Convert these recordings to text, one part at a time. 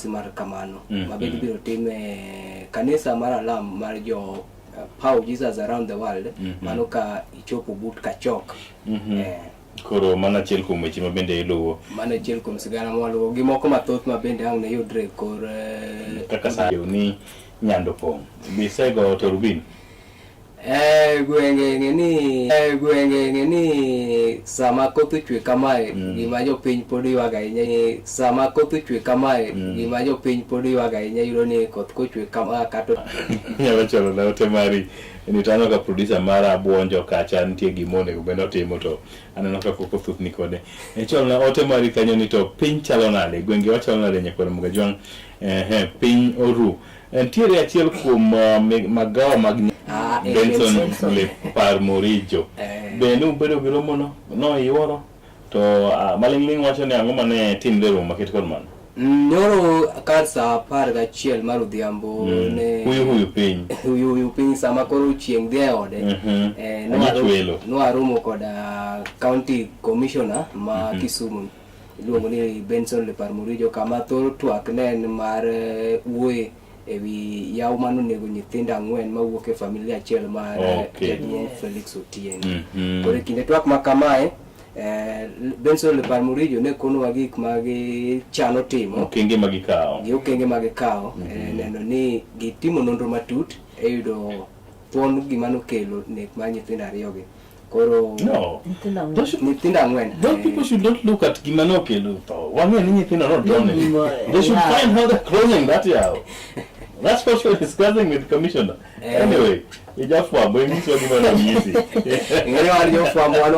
Mar kamano ma bende ibiro tim e kanisa mar alam mar jo Power Jesus Around the World mano ka ichopo but Kachok. Koro mano achiel kuom weche ma bende iluwo. Mano achiel kuom sigana mwaluwo gi moko mathoth ma bende ang' ne yudre e kor Kaka sa ni Nyando pong'. Bisego Torubin. E gwenge ng'e ni e gwenge ng'e ni sama koth ochwe kamae gima jopiny pod ywak ahinya ni sama koth ochwe kamae gima jopiny pod ywak ahinya yudo ni koth kochwe kama kata Nyalo chwalo na ote mari ni to aneno ka producer mara buonjo kacha nitie gima onego bed otimo to aneno ka koko thuthni kode. E chwalo na ote mari kanyo ni to piny chalo nade, gwenge wa chalo nade nyakwar Mugajwang'. Ehe, piny oru. Ntiere achiel kuom magawa mag Benson Benson. Lepar Morijo. Be nubedo gi romono? Noyuoro? To maling'ling' wacho ni ang'o mane timre e romo maket kod mano? Nyoro kar saa 11 mar odhiambo ne Huyu huyu piny. Huyu huyu piny sama koro chieng' dhi e ode. Anyichwelo. Nwaromo koda county commissioner ma Kisumu iluongo ni Benson Lepar Murijo kama thor twak ne en mar wuoye ewi yaw manonego nyithindo ang'wen mawuok e familia achiel mar jaduong' Felix Otieno. Koro e kinde twak ma kamae Benson Lepar Murijo ne konowa gik ma gichano timo Okenge ma gikawo. Gi okenge ma gikawo neno ni gitimo nonro matut e yudo thuon gima nokelo nek mar nyithindo ariyogi. Koro No. Nyithindo ang'wen. Nyithindo ang'wen. Those people should not look at gima nokelo tho. Wang'e ni nyithindo not done it. They should find how they're closing that yaw. That's what we're discussing with commissioner. Anyway, ijafwambo inyiso gima nonyisi. Ng'e wan jofwambo wan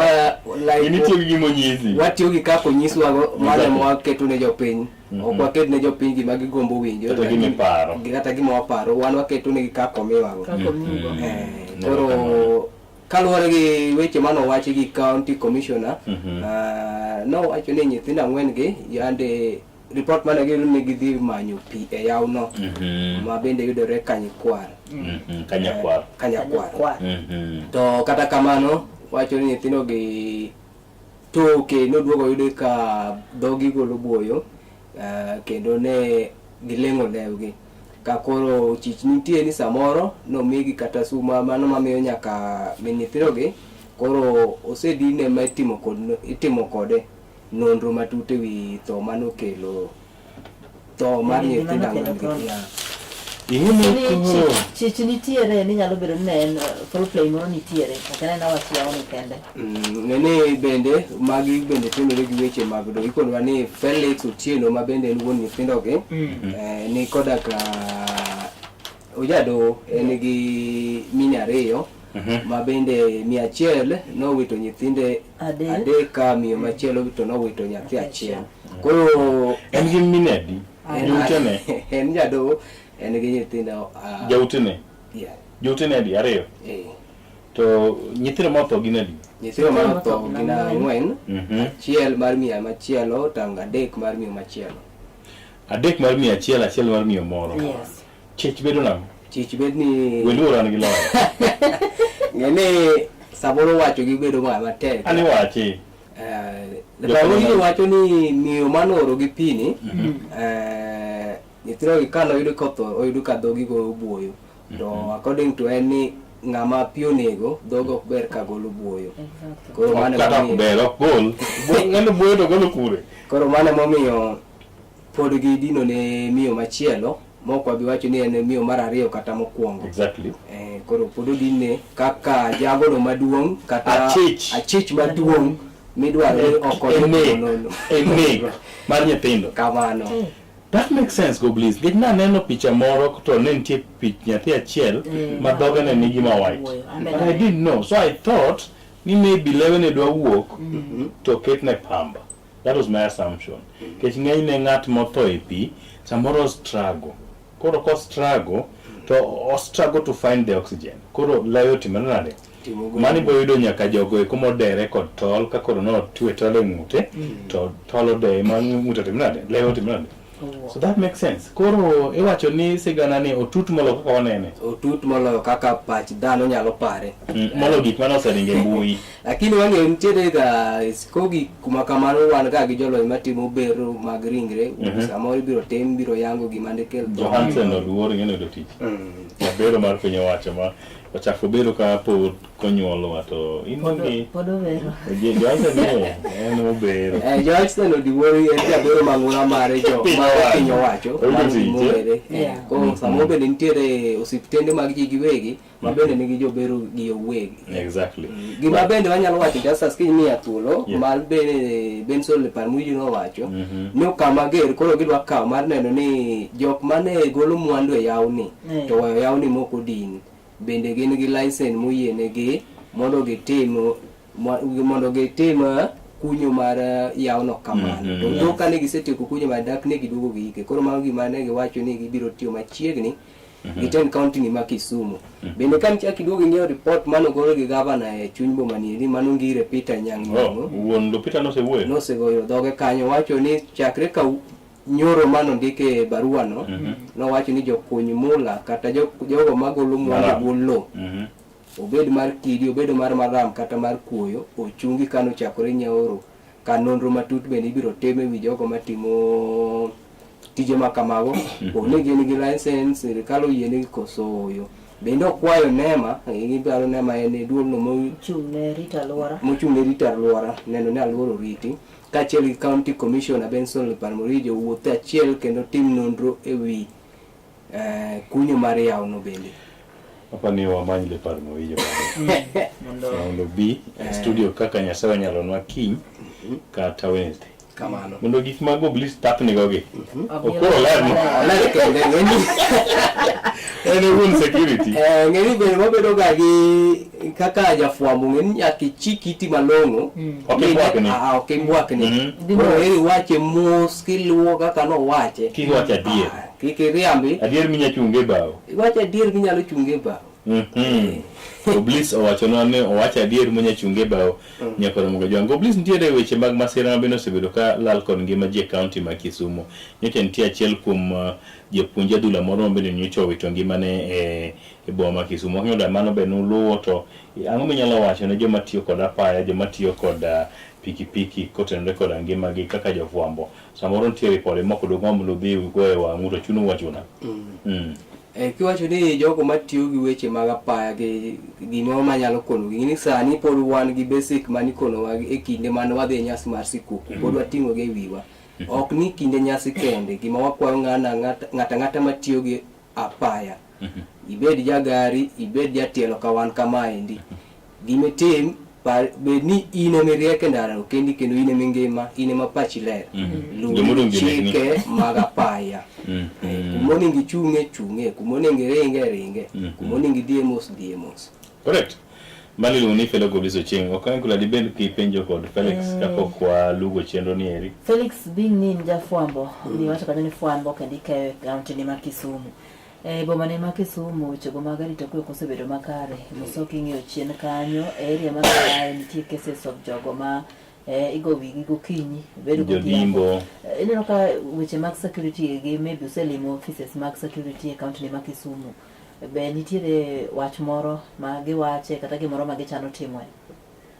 like In itiyo gi gima onyisi. Watiyo gi kaka onyiswago mano ema waketo ne jopiny. Ok waket ne jopiny gima gigombo winjo. Kata gima iparo. Kata gima waparo. Wan waketo negi kaka omiwago. Kaka omiwago. Koro kaluwore gi weche mane owachi gi county commissioner, nowacho ni nyithindo ang'wen gi yande report mane giyudo ni gidhi manyo pi e yaw no ma bende yudore Kanyikwar. Kanyakwar. Kanyakwar. Kanyakwar. To kata kamano wacho ni nyithindo gi toke noduogo yudo ka dhogi golo buoyo kendo ne gileng'o lewgi. Ka koro chich nitie ni samoro nomigi kata suma mano mamiyo nyaka min nyithindogi koro osedine ma itimo kod itimo kode nonro matut ewi tho manokelo tho mar Gima nyithindo nokelo ang'wen gi. tho. Yeah. Ing'e ni Ni koro chich nitiere ni nyalo bedo ni ne en foul play moro nitiere ok en aena wach yawo ni kende. Ng'e ni bende magi bende tenore gi weche mag doho. Ikonwa ni Felix Otieno ma bende en wuon nyithindogi ni koda ka ojadoho en gi mine ariyo ma bende miyo achiel nowito nyithinde Adek. adek ka miyo machielo to nowito nyathi achiel. Koro En gi mine adi? Joutene. En jadoho en gi nyithindo Jautene. Yeah. Joutene adi? Ariyo. To nyithindo motho gin adi? Nyithindo motho gin ang'wen. Achiel mar miyo machielo to adek mar miyo machielo. Adek mar miyo achiel, achiel mar miyo moro. Yes. Chich bedo nang'o? Chich bed ni We luor an gi loyo. Ng'e ni samoro wacho gi bedo matek. Ani wachi. Joparo wacho ni miyo manooro gi pi ni, nyithindo gi kane oyudo kotho oyudo ka dhogi goyo buoyo. To according to en ni ng'ama pi onego dhoge ok ber ka golo buoyo. Koro mano Kata ok emomiyo ber, ok gol. Ng'ano buoyo to golo kure? Koro mano emomiyo pod gidino ne miyo machielo mok wabi wacho ni en miyo mar ariyo kata mokwongo. Koro pod odinne kaka jagono maduong' kata Achich. achich maduong' midwaro ni ok E odhi nek. nono. E nek mar nyithindo. Kamano. That makes sense, go please. Nikech naneno picha moro to ne nitie pich nyathi achiel ma dhoge ne nigi ma white. Wuoyo. An be But I didn't know. So I thought ni maybe lewe ne dwa wuok to ketne pamba. That was my assumption. Nikech ng'enyne ng'at motho e pi samoro struggle. Koro ko struggle to o struggle to find the oxygen. Koro lewe otimore nade? Timo go. Mani boyudo nyaka jogo eko modere kod tol ka koro notwe tol e ng'ute to tol odeye ma ng'ute otimore nade? Lewe otimore nade? Owuok. So that makes sense. Koro iwacho ni sigana ni otut moloyo kaka wanene. Otut moloyo kaka pach dhano nyalo pare. Moloyo gik mane oseringo e mbui. Lakini wang'eyo nitiere ga kogi kuma kamano wan ga gi jolony matimo bero mag ringre samoro ibiro tim biro yango gima ne kel tho. Johansen oluor ing'e noyudo tich. Jabero mar piny owacho ma ochako bero ka pod konyuolwa to in Pod gi pod obero. Johansen ni en obero. Johansen Odiwuor en jabero mang'ula mare jo Piny mar owacho. piny owacho Oyudo mano tich, eh? gimong'ere. Yeah. Koro samoro bende nitiere osiptende mag ji giwegi ma bende nigi jobero gi owegi. Exactly. Gima bende wanyalo wacho Justus kimiya thuolo Yeah. mar bende Benson Leparmuji nowacho ni okang' mager koro gidwa kawo mar neno ni jok mane golo mwandu e yawni to weyo yawni mok odin bende gin gi license moyienegi mondo gitim mondo gitim kunyo mar yawno kamano. To tok kane gisetieko kunyo mar dak ne giduogo giike. Koro mago gima ne giwacho ni gibiro tiyo machiegni gi tend county ni ma Kisumu. Bende ka nichak iduogo ing'iyo report mane ogol gi gavana e chuny boma ni endi mano Ngire Peter Anyang' Oh, Nyong'o wuon Lupita nosewuoyo. nosegoyo dhoge kanyo wacho ni chakre ka nyoro mane ondike e barua no nowacho ni jokuny mula kata jogo magolo mwandu e Maram. bwo lowo obed mar kidi obed mar maram kata mar kuoyo ochungi kano chakore nyaoro ka nonro matut bende ibiro tim e wi jogo matimo tije ma kamago ni gin gi license sirikal oyienegi koso ooyo bende okwayo nema giparo nema en duolno Mochung' ne rito alwora. mochung' ne rito alwora neno ni alwora oriti kaachiel gi county commissioner Benson Leparmorija owuoth achiel kendo tim nonro e wi kunyo mar yawono bende. Hapa ni wamany Leparmorija Mondo mondo obi e studio kaka Nyasaye onyalonwa kiny kata Wednesday. Kamano. Mondo gik mag Oblis tapnigo gi. Obi Okoro ler ni Oler kende ng'eni en owuon security. Ng'eni bende wabedo ga gi kaka jafwambo ng'eni nyaka ichik iti malong'o. Ok ibwakni. Ok ibwakni. Mhm. Koro eri iwache mos kiluwo kaka nowache. Kiwacho adier. Kik iriambi. Adier minya chunge bao. Iwacho adier minyalo chunge bao. Oblis owachonwa ni owacho adier monya chunge bao nyaka romo gajwang'. Oblis nitiere weche mag masira ma bende osebedo ka lal kod ngima ji e kaunti ma Kisumu. Nyocha nitie achiel kuom japuonj adhula moro ma bende nyocha owito ngimane e boma ma Kisumu. Ok ng'eyo mano be nuluwo to ang'o minyalo wacho ne joma tiyo kod apaya, joma tiyo kod pikipiki kotenore koda ngimagi kaka jofwambo. Samoro nitie ripode moko dogomb mondo udhi ugo e wang'u to chunou achuna. Kiwacho ni jogo matiyo gi weche mag apaya gi gimoro manyalo konogi ni sani pod wan gi basic manikonowa e kinde mane wadhi e nyasi mar sikuku pod wating'o gi e wiwa. Ok ni kinde nyasi kende, gima wakwayo ng'ata ang'ata matiyo gi apaya. Ibed jagari, ibed jatielo ka wan kamaendi. Gimitim, bed ni in ema iriek e ndarano kendi kendo in ema ingima, in ema pachi ler. Luw Jomodong' gi nekni. chike mag apaya. Kuma onego ichung'e, chung'e. Kuma onego iringe, ringe. Kuma onego idhiye mos, dhiye mos. Correct. Mano iluongo ni Fellow Goblis Ochieng'. Ok ang'e kula dibed kipenjo kod Felix kapok walugo chenro ni eri. Felix being ni in jafwambo, niwacho kanyo ni fwambo kendo ikeyo e kaunti ni ma Kisumu. E boma ne ma Kisumu, wechego mag arita kwe ok osebedo makare. Muso king'iyo chien kanyo, e area mar Kae nitie cases of jogo ma igo wigi gokinyi, bedo godhiambo. Jodimbo. Ineno ka weche mag security gi maybe uselimo offices mag security e kaunti ni ma Kisumu. Be nitiere wach moro ma giwache kata gimoro ma gichano timoe?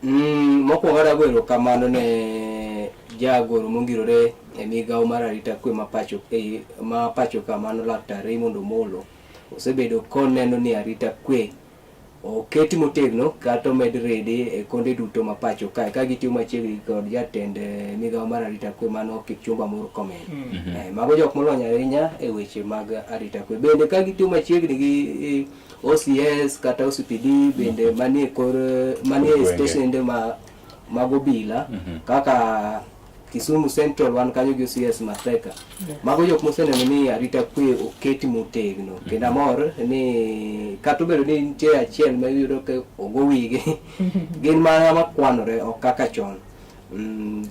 Mokwongo adago erokamano ne jagoro mongirore e migawo mar arita kwe ma pacho ma pacho ka mano Laktar Raymond Omolo osebedo koneno ni arita kwe oketi motegno kata omed redi e konde duto ma pacho kae ka gitiyo machiegni kod jatend migawo mar arita kwe mano Kipchumba Murkomen. Mago jok molony ahinya e weche mag arita kwe. Bende ka gitiyo machiegni gi OCS kata OCPD bende manie kor manie Gwenge. steshende ma mag obila kaka Kisumu Central wan kanyo gi OCS Matheka. Mago jok moseneno ni arita kwe oketi motegno kendo amor ni kata obedo ni nitie achiel ma iyudo ka ogo wigi gin mana makwanore ok kaka chon.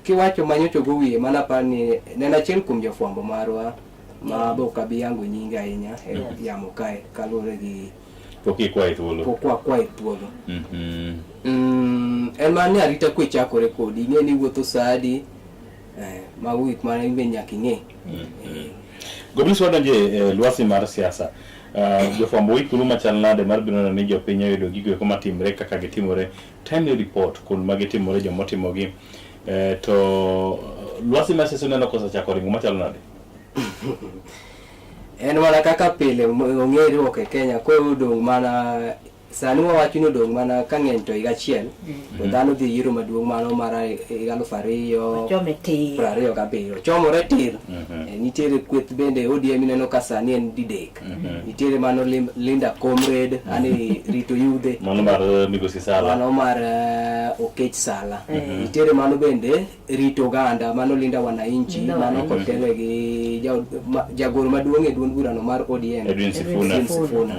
Kiwacho manyocha ogo wiye mana apar ni ne en achiel kuom jofwambo marwa ma be ok abi yango nyinge ahinya e yamo kae kaluwore gi Pok ikwaye thuolo. Pok wakwaye thuolo. En mana ni arita kwe chakore kodi, ing'e ni iwuotho sa adi, mago gik ma in be nyaka ing'e. Goblis wadonje e lwasi mar siasa. Jofwambo oikuru machal nade mar biro neno ni jopiny oyudo gigo eko matimre kaka gitimore, timely report kuond ma gitimore, jomotimogi. To lwasi mar siasa uneno kosechako ringo machalo nade? En mana kaka pile ong'e riwruok e Kenya koro odong' mana sani wawacho ni odong' mana ka ng'eny to higa achiel to dhano dhi yiero maduong' mano mar higa 2000 Chome tir. 27 chomore tir. Nitiere kweth bende ODM ineno ka sani en didek. Nitiere mano Linda Comrade ani rito yudhe. Mano mar Migosi Sala. Mano mar Okech Sala. Nitiere mano bende rito oganda mano Linda Wananchi Linda mano Wananchi. kotele gi jagoro maduong' e duond burano mar ODM Edwin Sifuna. Edwin Sifuna.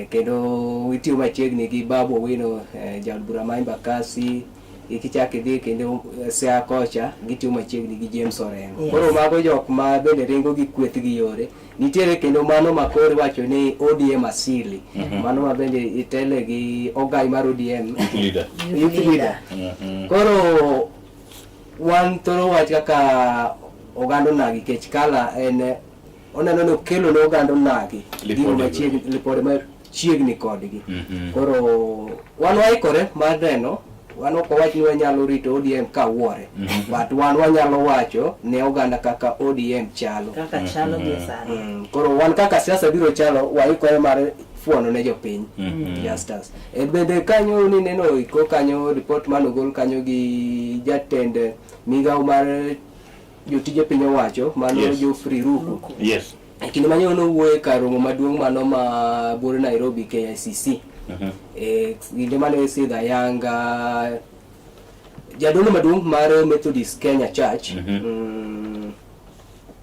Kendo itiyo machiegni gi Babu Owino, jaod bura ma Embakasi, ikichak idhi kendo Siaya kocha gitiyo machiegni gi James Orengo. Koro mago jok ma bende ringo gi kweth gi yore. Nitiere kendo mano ma koro iwacho ni ODM asili. Mano ma bende itele gi ogai mar ODM. Youth leader. Youth leader. Koro wan thoro wach kaka oganda onagi kech kala en oneno ni okelo ne oganda onagi Lipode gigo machiegni, lipode machiegni kodgi. Koro wan waikore mar neno, wan ok wawach ni wanyalo rito ODM ka wuore, but wan wanyalo wacho ne oganda kaka ODM chalo. Kaka chalo gie sani. Koro wan kaka siasa biro chalo, waikore mar fuono ne jopiny. Justus. Bende kanyo ni neno iko kanyo report mane ogol kanyo gi jatend migawo mar jotije piny owacho mano Geoffrey Ruku. E kinde ma nyono owuoyo e kar romo maduong' mano ma buore Nairobi KICC. E kinde mane isidho ayanga jadolo maduong' mar Methodist Kenya Church.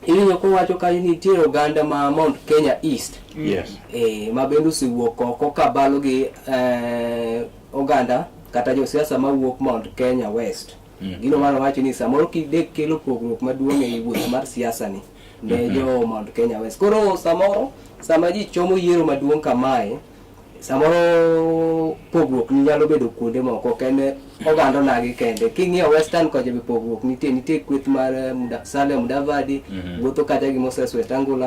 Iwinjo kowacho kanyo ni nitie oganda ma Mount Kenya East. Ma bende osewuok oko kabalo gi oganda kata josiasa mawuok Mount Kenya West. Gino mano wacho ni samoro kidek kelo pogruok maduong' e wuoth mar siasa ni ne jo Mount Kenya West. Koro samoro sama ji chomo yiero maduong' kamae, samoro pogruok nyalo bedo kuonde moko, ok en oganda onagi kende. King'iyo Western kocha be pogruok nitie, nitie kweth mar Musalia Mudavadi, wuotho kacha gi Moses Wetangula.